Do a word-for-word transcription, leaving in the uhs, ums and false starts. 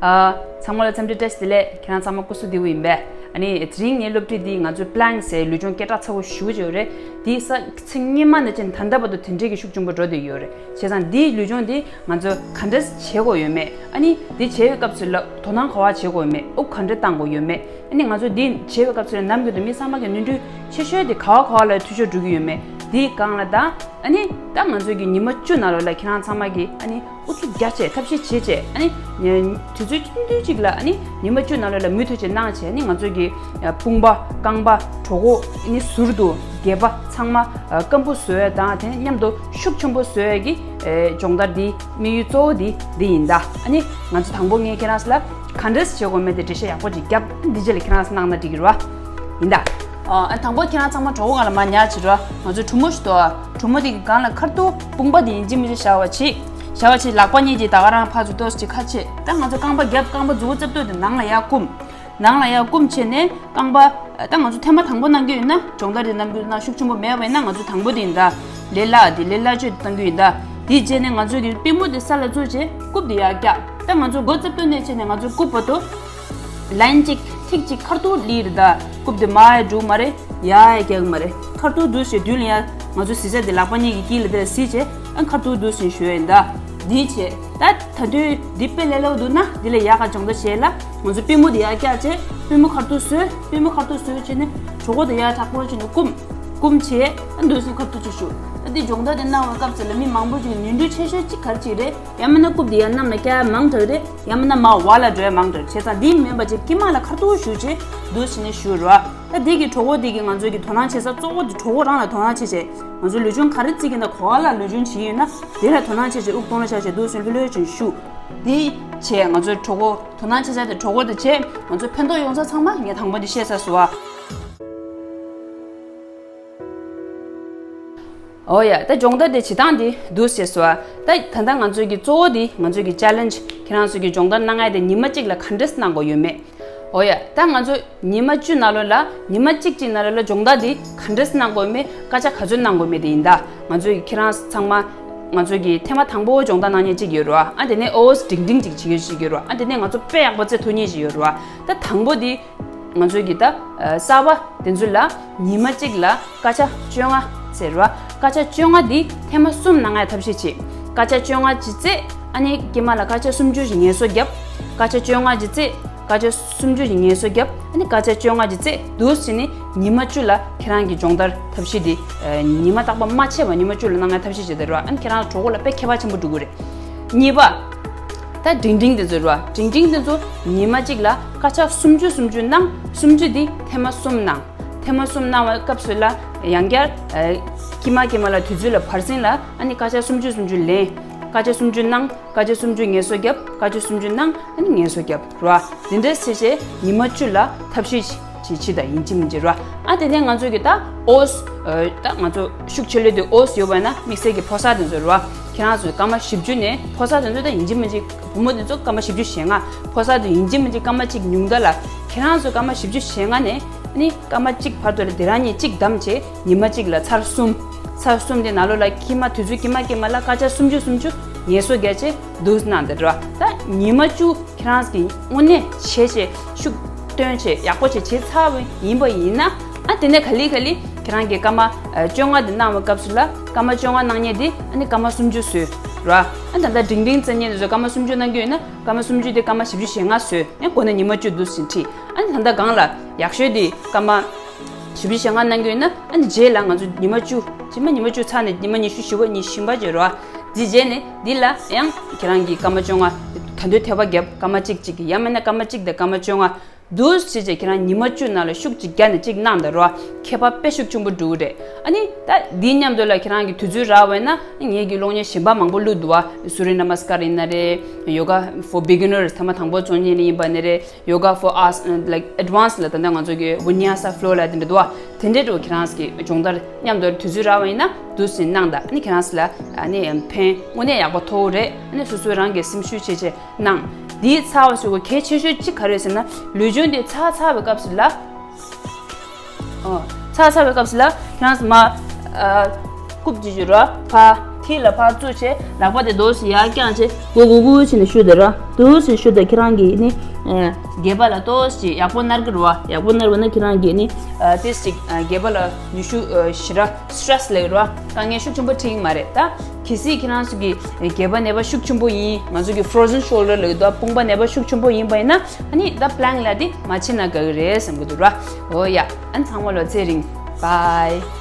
ཨ། ཚང་མ་ལ་འཚམས་འདྲི་བཀྲ་ཤིས་བདེ་ལེགས། ཁྱེད་རང་ཚང་མ་སྐུ་གཟུགས་བདེ་པོ་ཡིན་པས། ཨ་ནི་དེ་རིང་ངའི་སློབ་ཁྲིད་འདི་ང་ཚོའི་པི་ལེན་ཀི་ཟེར་ལུས་སྦྱོང་སྐད་གྲགས་ཚ་པོ་ཞེ་པོ་ཅིག་ཡོད་རེད། འདི་ས་ཚིགས་སྔོན་མ་ནས་བྱས་ནས་ད་ལྟ་བར་དུ་དེ་འདྲས་ཀྱི་ཤུགས་ཆེན་པོ་འགྲོ་བསྡད་ཡོད་རེད། བྱས་ཙང་འདིའི་ལུས་སྦྱོང་འདི་ང་ཚོ་ག་འདྲས་བྱེད་དགོས་ཡོད་མེད། ཨ་ནི་འདི་བྱེད་པའི་སྐབས་སུ་ལ་དོ་སྣང་ག་པར་བྱེད་དགོས་ཡོད་མེད། དབུགས་ག་འདྲས་གཏོང་དགོས་ཡོད་མེད། ཨ་ནི་ང་ཚོ་འདི་བྱེད་པའི་སྐབས་སུ་ལ་ནམ་རྒྱུན་དུ་མི་ཚང་མ་གི་ནུས་འདྲུད་ཆེ་ཤོས་དེ་ག་པར་ག་པར་ལ་འཐུས་ཤོར་འགྲོ་གི་ཡོད་མེད། འདིའི་སྒང་ལ་ད། ཨ་ནི་ད་ང་ཚོ་གི་ཉི་མ་བཅུ་ནང་ལོགས་ལ་ཁྱེད་རང་ཚང་མ་གི་ཨ་ནི་ཨུ་ཚུགས་རྒྱག་བྱས་ཐབས་ཤེས་བྱེད་བྱས། ཨ་ནི་དུས་ཚོད་ཐུང་ཐུང་ཅིག་ལ་ཨ་ནི་ཉི་མ་བཅུ་ནང་ལོགས་ལ་མུ་མཐུད་བྱས་གནང་བྱས། ཨ་ནི་ང་ཚོ་གི་དཔུང་པ་རྐང་པ་གྲོད་ཁོག་ཨ་ནི་ཟུར་དུ་སྒལ་པ་ཚང་མ་སྐམ་པོ་བཟོ་ཡ་དང་། དེ་ནས་མཉམ་དུ་ཤུགས་ཆེན་པོ་བཟོ་ཡ་གི་སྦྱོང་བརྡར་འདི་དམིགས་ཡུལ་གཙོ་བོ་འདི་འདི་ཡིན་ད། ཨ་ནི་ང་ཚོ་དང་པོ་ངས་ཁྱེད་རང་ཚོ་ལ་ག་འདྲས་བྱེད་དགོས་མེད་དེ་འགྲེལ་བཤད་ཡག་པོ་ཅིག་བརྒྱབ། འདི་རྗེས་ལ་ཁྱེད་རང་ཚོ་གནང་ན་འགྲིག་གི་རེད་བ། ཡིན་ད། ཨ། དང་པོ་ཁྱེད་རང་ཚང་མ་གྲོད་ཁོག་སྒང་ལ་མར་ཉལ་བྱེད་རོགས། ང་ཚོ་གྲུ་མོ་ཞིག་འདུག་གྲུ་མོ་དེ་གི་སྒང་ལ་ཁ་ཐུག་དཔུང་པ་དེ་ཡིན་གཅིག་མིན་གཅིག་བཞག་པ་བྱེད། བཞག་པ་བྱེད། ལག་པ་གཉིས་ཀྱིས་ད་ག་རང་ཕར་ཚུར་ཏོག་ཙམ་ཅིག་ཁ་ཕྱེ། ད་ང་ཚོ་རྐང་པ་རྒྱབ། རྐང་པ་མཛུབ་གུ་རྩེ་ཏོག་དེ་ནང་ལ་ཡར་བསྐུམ། ནང་ལ་ཡར་བསྐུམ་བྱས་ནས་རྐང་པ། ད་ང་ཚོ་ཐེངས་མ་དང་པོ་གནང་གི་ཡོད་ན། སྦྱོང་བརྡར་དེ་གནང་གི་ཡོད་ན། ཤུགས་ཆེན་པོ་མེད་པ་ཡིན་ན་ང་ཚོ་དང་པོ་དེ་ཡིན་ད། ལས་སླ་དེ་ལས་སླ་ཅིག་གཏོང་གི་ཡོད་ད། དེའི་རྗེས་ནས་ང་ཚོ་གི་པུས་མོ་དེ་ས་ལ་བཙུགས་བྱས་རྐུབ་དེ་ཡར་བཀྱག་ད་ང་ཚོ་མགོ་རྩེ་ཏོག་ནས་བྱས་ནས་ང་ཚོ་རྐུབ་བར་དུ། ལན་གཅིག་ཐིག་གཅིག་ཁ་ཐུག་སླེབས་རེད་ད། རྐུབ་དེ་མར་ཡང་འགྲོ་གི་མ་རེད། ཡར་ཡང་རྒྱག་གི་མ་རེད། ཁ་ཐུག་འདུག་སེ་མདུན་ལ་ཡར་ང་ཚོ་གཟིགས་ས་དེ་ལག་པ་གཉིས་ཀྱི་དཀྱིལ་ལ་དེ་ལ་གཟིགས་བྱས། ཨ། ཁ་ཐུག་འདུག་སེ་ཞུ་ཡ་ཡིན་ད། འདི་བྱས། ད་ད་དུང་འདི་དཔེ་ལས་སླ་པོ་འདུག་ན་འདི་ལ་ཡག་ག་སྦྱོང་བརྡར་བྱས་ལ། ང་ཚོ་པུས་མོ་དེ་ཡར་བཀྱག་བྱས། པུས་མོ་ཁ་ཐུག་བཟོས། པུས་མོ་ཁ་ཐུག་བཟོས་བྱས་ནས་གྲོད་ཁོག་དེ་ཡར་དྲག་པོ་བྱས་ནས་བསྐུམ། བསྐུམ་བྱས། ཨ། འདུག་སེ་ཁ་ཐུག་ཅིག་ཞུ། ཨ། འདི་སྦྱོང་བརྡར་དེ་གནང་བའི་སྐབས་སུ་ལ་མི་མང་པོ་ཅིག་ནུས་འདྲུད་ཆེ་ཤོས་གཅིག་ག་རེ་ཅིག་རེད། ཡང་མིན་ན་རྐུབ་དེ་ཡར་གནམ་ལ་བཀྱག་ཡ་མང་དྲགས་རེད། ཡང་མིན་ན་མར་བར་ལ་འགྲོ་ཡ་མང་དྲགས། བྱས་ཙང་འདི་མིན་པ་ཅིག་དཀྱིལ་མ་ལ་ཁ་ཐུག་ཞུ་བྱས་འདུག་སེ་ནས་ཞུ་རོགས། ད་འདི་གི་གྲོད་ཁོག་འདི་གི་ང་ཚོ་གི་དོ་སྣང་བྱེད་ས་གཙོ་བོ་དེ་གྲོད་ཁོག་རང་ལ་དོ་སྣང་བྱེད་བྱས། ང་ཚོ་ལུས་སྦྱོང་ག་རེ་རྩེ་གི་ཡིན་ན། ག་པར་ལ་ལུས་སྦྱོང་བྱེད་ཀྱི་ཡོད་ན་དེ་ལ་དོ་སྣང་བྱེད་བྱས། དབུགས་གཏོང་ལ་བཞག་བྱས་འདུག་སེ་ལྷོད་ལྷོད་བྱས་ཞུ། འདི་བྱས་ང་ཚོ་གྲོད་ཁོག་དོ་སྣང་བྱེད་ས་དེ་གྲོད་ཁོག་དེ་བྱས། ང་ཚོ་ཕན་ཐོགས་ཡོང་ས་ཚང་མ་ངས་དང་པོ་འདི་བཤད་ཚར་སོང་བ། འོ་ཡ། ད་སྦྱོང་བརྡར་དེ་བྱེད་སྟངས་དེ་འདུག་སེ་སོང་བ། ད་ད་ལྟ་ང་ཚོའི་གི་གཙོ་བོ་དེ། ང་ཚོའི་གི་ཅེ་ལེན་ཇི། ཁྱེད་རང་ཚོའི་གི་སྦྱོང་བརྡར་གནང་ཡ་དེ་ཉི་མ་གཅིག་ལ་ག་འདྲས་གནང་དགོས་ཡོད་མེད། འོ་ཡ། ད་ང་ཚོ་ཉི་མ་བཅུ་ནང་ལོགས་ལ། ཉི་མ་གཅིག་གཅིག་ནང་ལོགས་ལ་སྦྱོང་བརྡར་དེ་ག་འདྲས་གནང་དགོས་མེད། སྐད་ཆ་ག་ཚོད་གནང་དགོས་མེད་དེ་ཡིན་ད། ང་ཚོའི་ཁྱེད་རང་ཚང་མ། ང་ཚོའི་གི་ཐེངས་མ་དང་པོ་སྦྱོང་བརྡར་གནང་མཁན་གཅིག་ཡོད་རེད་བ། ཨ། དེ་ནས་ཨོ་ཙི་ཌིང་ཌིང་ཅིག་བྱེད་ཀྱི་ཅིག་ཡོད་རེད་བ། ཨ། དེ་ནས་ང་ཚོ་དཔེ་ཡག་པོ་རྩེ་ཐུབ་མཁན་ཅིག་ཡོད་རེད་བ། ད་དང་པོ་དེ། ང་ཚོའི་གི་ད། ཨ། གསར་པ་དེ་ཚོ་ལ་ཉི་མ་གཅིག་ལ་སྐད་ཆ་བཅོ་ལྔ་ཟེར་བ། སྐད་ཆ་བཅོ་ལྔ་འདི་ཐེངས་མ་གསུམ་གནང་ཡ་ཐབས་ཤེས་བྱེད། སྐད་ཆ་བཅོ་ལྔ་ཅིག་རྩེ། ཨ་ནི་དཀྱིལ་མ་ལ་སྐད་ཆ་སུམ་ཅུ་ཞིག་ངལ་གསོ་བརྒྱབ། སྐད་ཆ་བཅོ་ལྔ་ཅིག་རྩེ། སྐད་ཆ་སུམ་ཅུ་ཞིག་ངལ་གསོ་བརྒྱབ། ཨ་ནི་སྐད་ཆ་བཅོ་ལྔ་ཅིག་རྩེ། འདུག་སེ་ནི་ཉི་མ་བཅུ་ལ་ཁྱེད་རང་གི་སྦྱོང་བརྡར་ཐབས་ཤེས་འདི། ཨ། ཉི་མ་རྟག་པར་མ་ཆད་པར་ཉི་མ་བཅུ་ལ་གནང་ཡ་ཐབས་ཤེས་བྱེད་དེ་རེད་བ། ཨ་ནི་ཁྱེད་རང་གྲོད་ཁོག་ལ་དཔེ་ཁྱད་པར་ཆེན་པོ་འགྲོ་གི་རེད། གཉིས་པ། ད་ཌིང་ཌིང་དེ་ཚོ་རེད་བ། ཌིང་ཌིང་དེ་ཚོ་ཉི་མ་གཅིག་ལ་སྐད་ཆ་སུམ་ཅུ་སུམ་ཅུ་གནང་། སུམ་ཅུ་འདི་ཐེངས་མ་གསུམ་གནང་། ཐེངས་མ་གསུམ་གནང་བའི་སྐབས་སུ་ལ་ཡང་བསྐྱར། ཨ། དཀྱིལ་མ་དཀྱིལ་མ་ལ་དུས་ཚོད་ལ་བར་གསེང་ལ་ཨ་ནི་སྐད་ཆ་སུམ་ཅུ་སུམ་ཅུ་ལེན། སྐད་ཆ་སུམ་ཅུ་གནང་། སྐད་ཆ་སུམ་ཅུ་ངལ་གསོ་བརྒྱབ། སྐད་ཆ་སུམ་ཅུ་གནང་། ཨ་ནི་ངལ་གསོ་བརྒྱབ་རེད་བ། དེ་འདྲ་བྱས་བྱས་ཉི་མ་བཅུ་ལ་ཐབས་ཤེས་བྱེད། བྱེད་ད་ཡིན་གཅིག་མིན་གཅིག་རེད་བ། ཨ། དེ་ནས་ང་ཚོ་གི་ད་ཨོ་ཙི། ཨ། ད་ང་ཚོ་ཤུགས་ཆེ་ལོས་དེ་ཨོ་ཙི་ཡོད་པ་ན་དམིགས་བསལ་གྱི་ཕོ་གསར་དེ་ཚོ་རེད་བ། ཁྱེད་རང་ཚོ་སྐར་མ་བཞི་བཅུ་ནས། ཕོ་གསར་དེ་ཚོ་ད་ཡིན་གཅིག་མིན་གཅིག་བུ་མོ་དེ་ཚོ་སྐར་མ་བཞི་བཅུ་ཞེ་ལྔ། ཕོ་གསར་དེ་ཡིན་གཅིག་མིན་གཅིག་སྐར་མ་གཅིག་ཉུང་མཐའ་ལ། ཁྱེད་རང་ཚོ་སྐར་མ་བཞི་བཅུ་ཞེ་ལྔ་ནས་ནི་སྐར་མ་གཅིག་བར་དུ་ལ་དེ་རང་གཉིས་གཅིག་བདམས་བྱས་ཉི་མ་གཅིག་ལ་ཚར་གསུམ། ཚར་གསུམ་དེ་ནང་ལོགས་ལ་དཀྱིལ་མ་དུས་ཚོད་དཀྱིལ་མ་དཀྱིལ་མ་ལ་སྐར་ཆ་སུམ་ཅུ་སུམ་ཅུ་ངལ་གསོ་རྒྱག་བྱས་འདུག་གནང་དེ་འདྲ། ད་ཉི་མ་བཅུ་ཁྱེད་རང་གིས་དངོས་གནས་བྱས་བྱས་ཤུགས་བཏོན་བྱས་ཡག་པོ་བྱས་བྱས་ཚར་བ་ཡིན་པ་ཡིན་ན། ཨ། དེ་ནས་ག་ལེ་ག་ལེ་ཁྱེད་རང་གིས་སྐར་མ། ཨ། བཅོ་ལྔ་དེ་གནང་བའི་སྐབས་སུ་ལ་སྐར་མ་བཅོ་ལྔ་གནང་མཁན་དེ་ཨ་ནི་སྐར་མ་སུམ་ཅུ་བཟོས་ར། ཨ། ད་ལྟ་ཌིང་ཌིང་རྩེ་མཁན་དེ་ཚོ་སྐར་མ་སུམ་ཅུ་གནང་གི་ཡོད་ན་སྐར་མ་སུམ་ཅུ་དེ་སྐར་མ་བཞི་བཅུ་ཞེ་ལྔ་བཟོས། ཨ། མགོ་ནས་ཉི་མ་བཅུ་འདུག་སེ་ཁྲིད། ཨ་ནི་ད་ལྟ་སྒང་ལ་ཡག་ཤོས་དེ་སྐར་མ་བཞི་བཅུ་ཞེ་ལྔ་གནང་གི་ཡོད་ན། ཨ་ནི་རྗེས་ལ་ང་ཚོ་ཉི་མ་བཅུ། རྗེས་མ་ཉི་མ་བཅུ་ཚར་ནས་ཉི་མ་ཉི་ཤུ་བཞི་པ་ཉི་ཤུ་བཞི་པ་བྱེད་རོགས། འདི་རྗེས་ནས་འདི་ལ་ཡང་ཁྱེད་རང་གིས་སྐར་མ་བཅོ་ལྔ་ད་དུང་ཐེབས་པ་བརྒྱབ། སྐར་མ་གཅིག་གཅིག་གིས་ཡང་མིན་ན་སྐར་མ་གཅིག་དང་སྐར་མ་བཅོ་ལྔ་འདུག་སེ་བྱས་བྱས་ཁྱེད་རང་ཉི་མ་བཅུ་ནང་ལ་ཤུགས་གཅིག་བརྒྱབ་ནས་གཅིག་གནང་དང་རོགས། ཁྱད་པར་དཔེ་ཤུགས་ཆེན་པོ་འགྲོ་གི་རེད། ཨ་ནི་ད་འདིའི་མཉམ་དུ་ལ་ཁྱེད་རང་གི་དུས་ཚོད་རག་པ་ཡིན་ན་ངེད་ཀྱི་གློག་བརྙན་གཞན་པ་མང་པོ་བླུགས་འདུག་བ། སུ་རྱ་ན་མ་སི་ཀར་ཡིན་ན་རེད། Yoga for beginners ཐེངས་མ་དང་པོ་སྦྱོང་མཁན་ཡིན་པ་ནི་རེད། Yoga for us, like, advanced ལ་ད་ལྟ་ང་ཚོ་གི་Vinyasa Flow ལ་དེ་འདྲ་འདུག་བ། དེ་འདྲའི་འགྲོ་ཁྱེད་རང་གི་སྦྱོང་བརྡར་མཉམ་དུ་དུས་ཚོད་རག་པ་ཡིན་ན་འདུག་སེ་གནང་དང་། ཨ་ནི་ཁྱེད་རང་ལ་ཨ་ནི་ཕན་དངོས་གནས་ཡག་པོ་ཐོགས་རེད། ཨ་ནི་སོ་སོ་རང་གི་སེམས་ཤུགས་ཆེ་ཆེ་གནང་། འདིའི་ཚར་བ་ཞུ་དགོས་གལ་ཆེ་ཤོས་གཅིག་ག་རེ་ཟེར་ན། ལུས་སྦྱོང་འདི་ཚར་ཚར་བའི་སྐབས་སུ་ལ། ཨོ། ཚར་ཚར་བའི་སྐབས་སུ་ལ་ཁྱེད་རང་ཚོ་མ། ཨ། རྐུབ་ཀྱི་བར་ཕ། མཐིལ་ལ་ཕར་བཙུགས་བྱས་ལག་པ་དེ་འདུག་སེ་ཡར་བརྐྱངས་བྱས་གུག་གུག་གུག་བྱས་ནས་བཤུ་དེ་ར། འདུག་སེ་བཤུ་དེ་ཁྱེད་རང་གིས་ནི་ཨ་སྒལ་པ་ལ་ཏོག་ཙམ་ཡག་པོ་མནར་གི་རེད་བ། ཡག་པོ་མནར་བ་ན་ཁྱེད་རང་གིས་ནི་ཨ་ཏོག་ཙམ་ཨ་སྒལ་པ་ལ་ནུས་ཤུགས་ཨ་ཞེ་དྲག་སི་ཊེ་སི་ལབ་ཀྱི་རེད་བ། དཀའ་ངལ་ཤུགས་ཆེན་པོ་འཕྲད་ཀྱི་མ་རེད་ད། གལ་སྲིད་ཁྱེད་རང་ཚོ་གི་སྒལ་པ་ནད་པ་ཤུགས་ཆེན་པོ་ཡིན། ང་ཚོ་གི་frozen shoulder ལབ་ཀྱི་འདུག་དཔུང་པ་ནད་པ་ཤུགས་ཆེན་པོ་ཡིན་པ་ཡིན་ན་ཨ་ནི་ད་plank ལབ་དེ་མ་བྱེད་ན་དགའ་གི་རེད་བསམ་གྱི་འདུག་ར། འོ་ཡ། ཨ་ནི་ཚང་མ་ལ་ཚེ་རིང་། bye།